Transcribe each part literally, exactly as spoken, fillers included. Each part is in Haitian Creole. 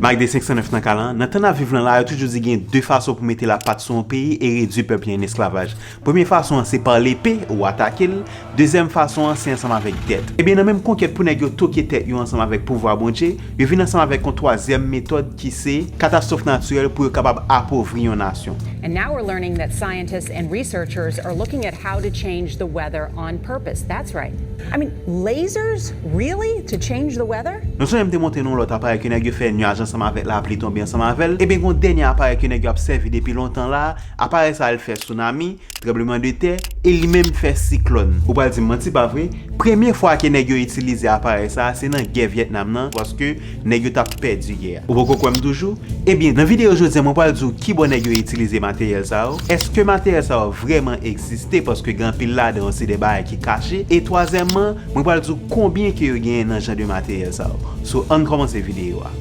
Mike Day senk san nèf nan kay la. Nan tan n ap viv lan la, yo toujou di gen de fason pou mete lapat sou yon peyi e redui pèp li an esklavaj. Premye fason an se pa lepe, ou atake l. Dezyèm fason an se ansanm avèk dèt. Ebyen, nan menm konkèt pou nèg yo toke tèt yo ansanm avèk pouvwa Bondye, yo vin ansanm avèk yon twazyèm metòd ki se katastwòf natirèl pou yo kapab apovri yon nasyon. And now we're learning that scientists and researchers are looking at how to change the weather on purpose. That's right. I mean, lasers? Really? To change the weather? Nou sonje m te montre nou lòt aparèy ke nèg yo fè nyaj ansanm avèk lapli tonbe ansanm avè l. Ebyen, gen yon dènye aparèy ke nèg yo ap sèvi depi lontan la. Aparèy sa a, l fè sounami, tranbleman de tè, e li menm fè siklòn. Ou pral di m manti, pa vre? Premye fwa ke nèg yo itilize aparèy sa a, se nan gè Vyètnam nan, paske nèg yo t ap pèdi gè a. Ou poko kwè m toujou? Ebyen, nan videyo jodi a, mwen pral di w kibò nèg yo itilize materyèl sa yo. Èske materyèl sa yo vrèman egziste? Paske gen anpil ladan yo se de bagay ki kache. E twazyèmman, mwen pral di w konbyen ke yo genyen nan jan de materyèl sa yo. So, ann kòmanse videyo a.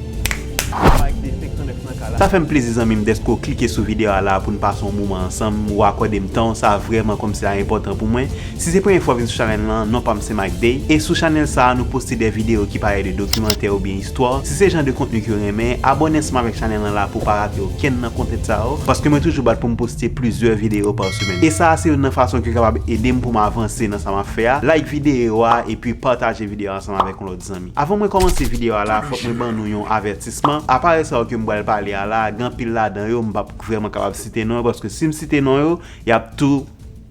Sa fè m plezi, zanmi m, dèske w klike sou videyo a la pou n pase yon moman ansanm, ou akòde m tan w, sa vrèman kòmsi a enpòtan pou mwen. Si se premye fwa w vin sou chanèl lan, non pa m se Mike Day. E sou chanèl sa a, nou poste de videyo ki pale de dokimantè oubyen istwa. Si se jan de kontni ke w renmen, abòne ansanm avèk chanèl lan la pou w pa rate okenn nan kontni sa yo. Paske mwen toujou bat pou m poste plizyè videyo pa semèn. E sa a se youn nan fason ki kapab ede m pou m avanse nan sa m ap fè a. Like videyo a epi pataje videyo a ansanm avèk yon lòt zanmi. Avan mwen kòmanse videyo a la, fòk mwen ban nou yon avètisman. Aparèy sa yo ke m pral pale a la, gen anpil ladan yo, m p ap vrèman kapab site non yo, paske si m site non yo, y ap tou,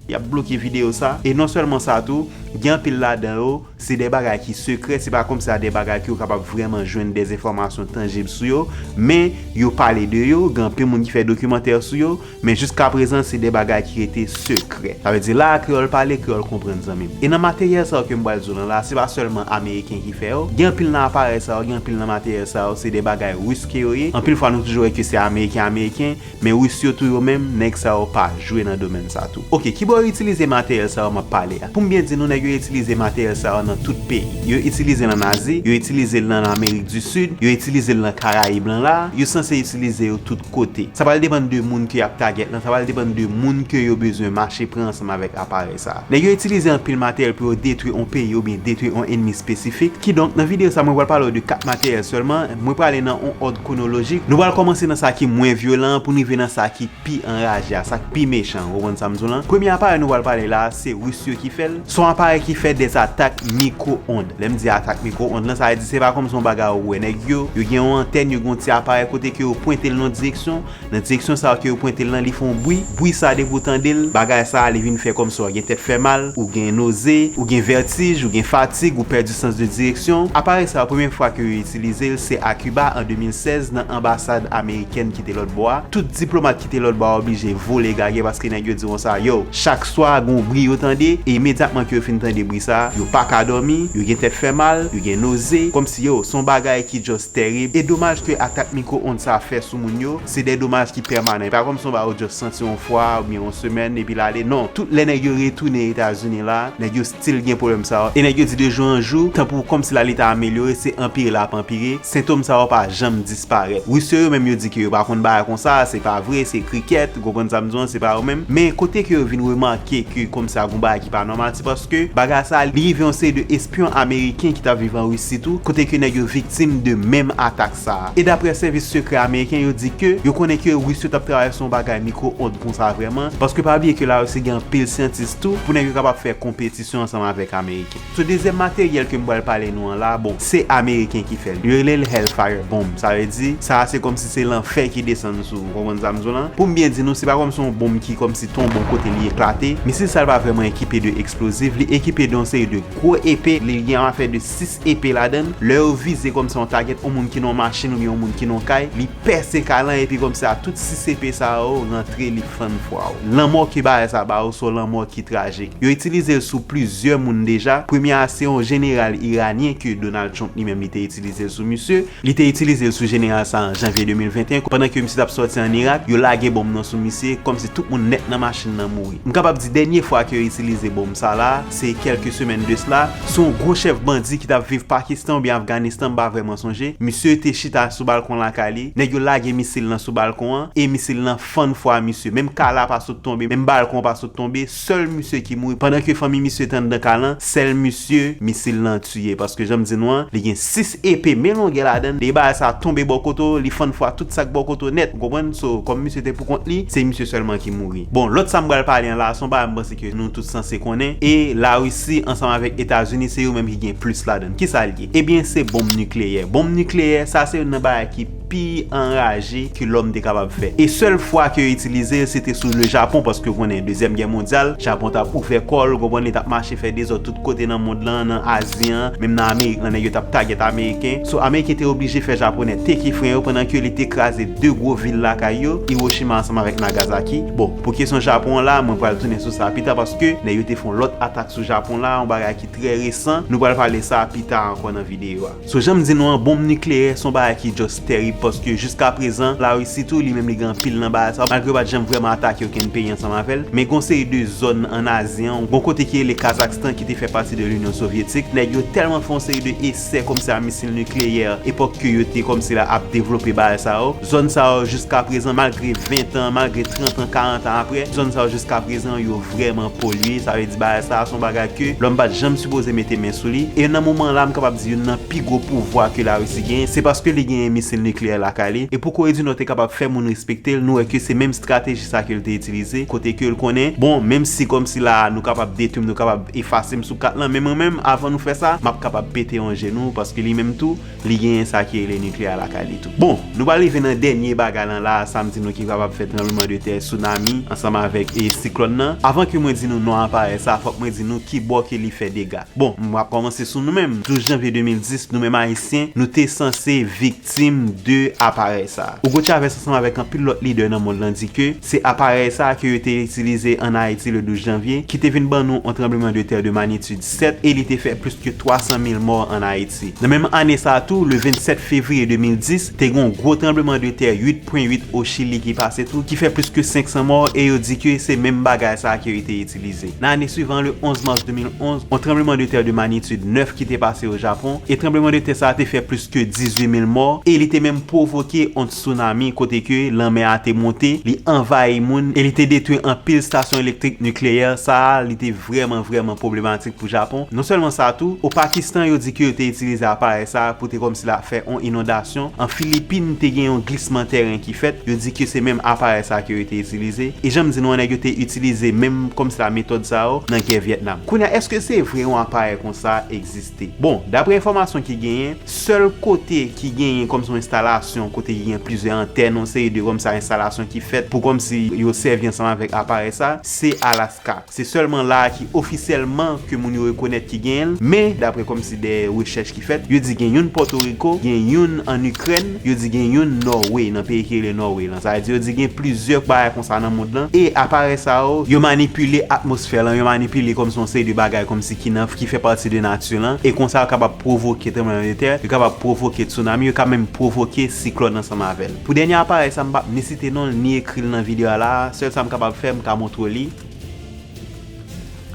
y ap bloke videyo sa. E non sèlman sa tou, gen anpil ladan yo, se de bagay ki sekrè, se pa kòmsi a de bagay ke w kapab vrèman jwenn de enfòmasyon tanjib sou yo, men yo pale de yo, gen anpil moun ki fè dokimantè sou yo, men jiska prezan se de bagay ki rete sekrè. Sa vle di la a kreyòl pale, kreyòl konprann, zanmi m. E nan materyèl sa yo ke m pral di w lan la, se pa sèlman ameriken ki fè yo. Gen anpil nan aparèy sa yo, gen anpil nan materyèl sa yo, se de bagay ris ke yo ye. Anpil fwa nou toujou wè ke se ameriken, ameriken, men ris yo tou yo menm, nèg sa yo pa jwe nan domèn sa tou. Oke, kibò yo itilize materyèl sa yo m ap pale a? Pou m byen di nou, nèg yo itilize materyèl sa yo nan tout peyi. Yo itilize l ann Azi, yo itilize l nan Amerik di Sid, yo itilize l nan Karayib lan la, yo sanse itilize yo tout kote. Sa pral depann de moun ke y ap tagèt lan, sa pral depann de moun ke yo bezwen mache pran ansanm avèk aparèy sa a. Nèg yo itilize anpil materyèl pou yo detwi yon peyi oubyen detwi yon ènmi espesifik. Kidonk, nan videyo sa a, mwen pral pale w de kat materyèl sèlman. Mwen prale nan yon òd kwonolojik. Nou pral kòmanse nan sa ki mwen vyolan an pou n rive nan sa ki pi anraje a, sa k pi mechan, ou konprann sa m di w lan? Premye aparèy nou pral pale la a, se ris yo ki fè l. Se yon aparèy ki fè de atak mikwo-ond. Lè m di atak mikwo-ond lan, sa vle di se pa kòmsi yon bagay ou wè. Nèg yo, yo gen yon antèn, yo gen yon ti aparèy kote ke yo pwente l nan yon direksyon. Nan direksyon sa a ke yo pwente l lan, li fè yon bwi. Bwi sa a, depi w tande l, bagay sa a, li vin fè kòmsi w gen tèt fè mal, ou gen noze, ou gen vètij, ou gen fatig, ou pèdi sans de direksyon. Aparèy sa a, premye fwa ke yo itilize l, se a Kiba an de mil sèz, nan anbasad amerikèn ki te lòt bò a. Tout diplomat ki te lòt bò a oblije vole gagè paske nèg yo di konsa, yo, chak swa, gen yon bri yo tande, e imedyatman ke yo fin tande bri sa a, yo pa ka dòmi, yo gen tèt fè mal, yo gen noze, kòmsi, yo, se yon bagay ki just tèrib. E domaj ke atak mikwo-ond sa a fè sou moun yo, se de domaj ki pèmanan. E pa kòmsi yon bagay ou just santi yon fwa oubyen yon semèn epi l ale. Non, tout lè nèg yo retounen Etazini la, nèg yo still gen pwoblèm sa yo. E nèg yo di de jou an jou, tanpou kòmsi la li ta amelyore, se anpire l ap anpire. Sentòm sa yo pa janm disparèt. Ris yo, yo menm yo di ke yo pa konn bagay konsa, se pa vre, se krikèt, ou konprann sa m di w lan, se pa yo menm. Men kote ke yo vin remake ke kòmsi a gen yon bagay ki pa nòmal, se paske bagay sa a, li rive yon seri de espyon ameriken ki t ap viv an Risi tou, kote ke nèg yo viktim de menm atak sa a. E daprè sèvis sekrè ameriken, yo di ke yo konnen ke Ris yo t ap travay sou yon bagay mikwo-ond konsa vrèman, paske pa bliye ke Larisi gen anpil syantis tou, pou nèg yo kapab fè konpetisyon ansanm avèk Ameriken. So, dezyèm materyèl ke m pral pale nou an la, bon, se Ameriken ki fè l. Yo rele l Hellfire Bomb. Sa vle di, sa a se kòmsi se lanfè ki desann sou ou, ou konprann sa m di w lan? Pou m byen di nou, se pa kòmsi yon bonm ki kòmsi tonbe yon kote li eklate. Misil sa a pa vrèman ekipe de eksplozif, li ekipe de yon seri de gwo epe, li gen yon afè de sis epe ladan l. Lè yo vize kòmsi yon tagèt, yon moun ki nan yon machin oubyen yon moun ki nan yon kay, li pèse kay lan epi kòmsi a tout sis epe sa yo rantre, li fann fwa w. Lanmò ke bagay sa ba w, se yon lanmò ki trajik. Yo itilize l sou plizyè moun deja. Premye a se yon jeneral iranyen ke Donald Trump li menm li te itilize l sou misye. Li te itilize l sou jeneral sa an janvye de mil venteyen, pandan ke misye t ap sòti ann Irak, yo lage bonm nan sou misye, kòmsi tout moun nèt nan machin nan mouri. M k Kapab di dènye fwa ke yo itilize bonm sa la, se kèlke semèn de sla, se yon gwo chèf bandi ki t ap viv Pakistan oubyen Afganistan, m pa vrèman sonje. Misye te chita sou balkon lakay li, nèg yo lage misil lan sou balkon an, e misil lan fann fwa misye. Menm kay la pa sot tonbe, menm balkon an pa sot tonbe, sèl misye ki mouri. Pandan ke fanmi misye te anndan kay lan, sèl misye, misil lan tiye. Paske jan m di nou an, li gen sis epe, men longè ladan l. Lè bagay sa tonbe bò kote w, li fann fwa tout sa k bò kote w nèt. Ou konprann? So, kòm misye te pou kont li, se misye sèlman ki mouri. Bon, lòt sa m pral pale an la, se yon bagay m panse ke nou tout sanse konnen. E Larisi ansanm avèk Etazini, se yo menm ki gen plis ladan l. Kisa l ye? Ebyen, se bonm nikleyè. Bonm nikleyè, sa se youn nan bagay ki pi anraje ke lòm te kapab fè. E sèl fwa ke yo itilize l, se te sou le Japon, paske w konnen, Dezyèm Gè Mondyal, Japon t ap ouvè kò l, ou konprann, li t ap mache fè dezòd tout kote nan mond lan, nan Azi an, menm nan Amerik lan, nèg yo t ap tagèt Ameriken. So, Ameriken te oblije fè Japonè teke fren yo pandan ke li te kraze de gwo vil lakay yo, Hiroshima ansanm avèk Nagasaki. Bon, pou kesyon Japon an la, mwen pral tounen sou sa pita, paske nèg yo te fè yon lòt atak sou Japon la, yon bagay ki trè resan. Nou pral pale sa pita ankò nan videyo a. So, jan m di nou an, bonm nikleyè se yon bagay ki just tèrib, paske jiskaprezan, Larisi tou, li menm li gen anpil nan bagay sa, malgre yo pa t janm vrèman atake okenn peyi ansanm avè l. Men gen yon seri de zòn ann Azi an, gen yon kote ki rele Kazakstan ki te fè pati de Linyon Sovyetik. Nèg yo tèlman fè yon seri de esè kòmsi a misil nikleyè, epòk ke yo te kòmsi la ap devlope bagay sa yo. Zòn sa yo jiskaprezan, malgre ven tan, malgre trant an, karant an apre, zòn sa yo jiskaprezan yo vrèman polye. Sa vle di bagay sa a se yon bagay ke lòm pa t janm sipoze mete men sou li. E nan moman la, m kapab di youn nan pi gwo pouvwa ke Larisi genyen, se paske li genyen misil nikleyè lakay li. E pou Kore di Nò te kapab fè moun respekte l, nou wè ke se menm estrateji sa ke l te itilize, kote ke l konnen, bon, menm si kòmsi la a nou kapab detwi m, nou kapab efase m sou kat lan, men mwen menm, avan nou fè sa, m ap kapab pete yon je nou, paske li menm tou, li genyen sa ki rele nikleyè lakay li tou. Bon, nou pral rive nan dènye bagay lan la, sa m di nou ki kapab fè tranbleman de tè, tsunami, ansanm avèk e siklòn nan. Avan ke mwen di nou non aparèy sa, fòk mwen di nou ki bò ke li fè dega. Bon, m ap kòmanse sou nou menm. Douz janvye de mil dis, nou menm Ayisyen, nou te sanse viktim de aparèy sa. Hugo Chavez ansanm avèk anpil lòt lidè nan mond lan di ke se aparèy sa ke yo te itilize ann Ayiti le douz janvye ki te vin ban nou yon tranbleman de tè de manitid sèt e li te fè plis ke twa san mil mò ann Ayiti. Nan menm ane sa a tou, le vennsèt fevriye de mil dis, te gen yon gwo tranbleman de tè uit pwen uit o Chili ki pase tou, ki fè plis ke senk san mò, e yo di ke se menm bagay sa a ke yo te itilize. Nan ane swivan, le onz mas de mil onz, yon tranbleman de tè de manitid nèf ki te pase o Japon, e tranbleman de tè sa a te fè plis ke dizuit mil mò, e li te menm pwovoke yon tsunami kote ke lanmè a te monte, li anvayi moun, e li te detwi anpil stasyon elektrik nikleyè. Sa a, li te vrèman, vrèman pwoblematik pou Japon. Non sèlman sa tou, o Pakistan, yo di ke yo te itilize aparèy sa a pou te kòmsi la fè yon inondasyon. An Filipin, te gen yon glisman tèren ki fèt. Yo di ke se menm aparèy sa a ke yo te itilize. E jan m di nou an, nèg yo te itilize menm kòmsi la metòd sa yo nan gè Vyètnam. Kounye a, èske se vre yon aparèy konsa egziste? Bon, daprè enfòmasyon ki genyen, sèl kote ki genyen kòmsi yon enstalasyon kote ki gen plizyè antèn, yon seri de kòmsa enstalasyon ki fèt pou kòmsi yo sèvi ansanm avèk aparèy sa, se Alaska. Se sèlman la a ki ofisyèlman ke moun yo rekonèt ki genyen l, men daprè kòmsi de rechèch ki fèt, yo di gen youn Pòtoriko, gen youn ann Ikrèn, yo di gen youn Nòwe, nan peyi ki rele Nòwe lan. Sa vle di yo di gen plizyè bagay konsa nan mond lan. E aparèy sa yo, yo manipile atmosfè lan, yo manipile kòmsi yon seri de bagay kòmsi ki nan, ki fè pati de nati lan. E konsa yo kapab pwovoke tranblemanntè, yo kapab pwovoke tsunami, yo ka menm pwovoke siklòn ansanm avè l. Pou dènye aparèy sa, m p ap ni site non l, ni ekri l nan videyo a la. Sèl sa m kapab fè, m ka montre w li.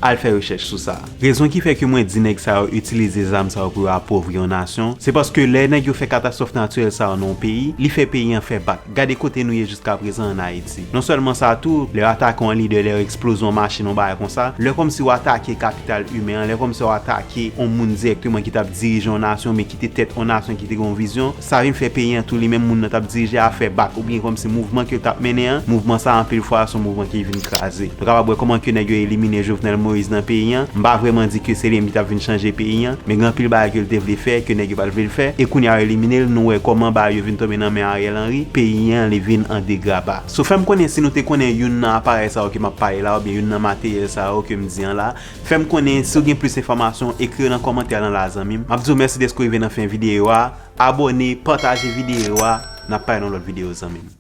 Al fè rechèch sou sa. Rezon ki fè ke mwen di nèg sa yo itilize zam sa yo pou yo apovri yon nasyon, se paske lè nèg yo fè katastwòf natirèl sa yo nan yon peyi, li fè peyi an fè bak. Gade kote nou ye jiskaprezan ann Ayiti. Non sèlman sa tou, lè yo atake yon lidè, lè yo eksploze yon machin, yon bagay konsa, lè kòmsi yo atake kapital imen an, lè kòmsi yo atake yon moun dirèkteman ki t ap dirije yon nasyon, men ki te tèt yon nasyon ki te gen yon vizyon, sa vin fè peyi an tou li menm moun nan t ap dirije a fè bak, oubyen kòmsi mouvman ke l t ap mennen an, mouvman sa anpil fwa se yon mouvman ki vin kraze. Nou kapab wè kòman ke nèg yo elimine Jovenel Moïse nan peyi an. M pa vrèman di ke se li menm ki t ap vin chanje peyi an, men gen anpil bagay ke l te vle fè, ke nèg yo pa t vle l fè, e kounye a yo elimine l, nou wè kòman bagay yo vin tonbe nan men Ariel Henry, peyi an li vin an degraba. So fè m konnen si nou te konnen youn nan aparèy sa yo ke m ap pale la, oubyen youn nan materyèl sa yo ke m di an la, fè m konnen si w gen plis enfòmasyon, ekri yo nan kòmantè lan la zanmi m. M ap di w mèsi dèske w rive nan fen videyo a. Abòne, pataje videyo a. N ap pale nan lòt videyo zanmi m.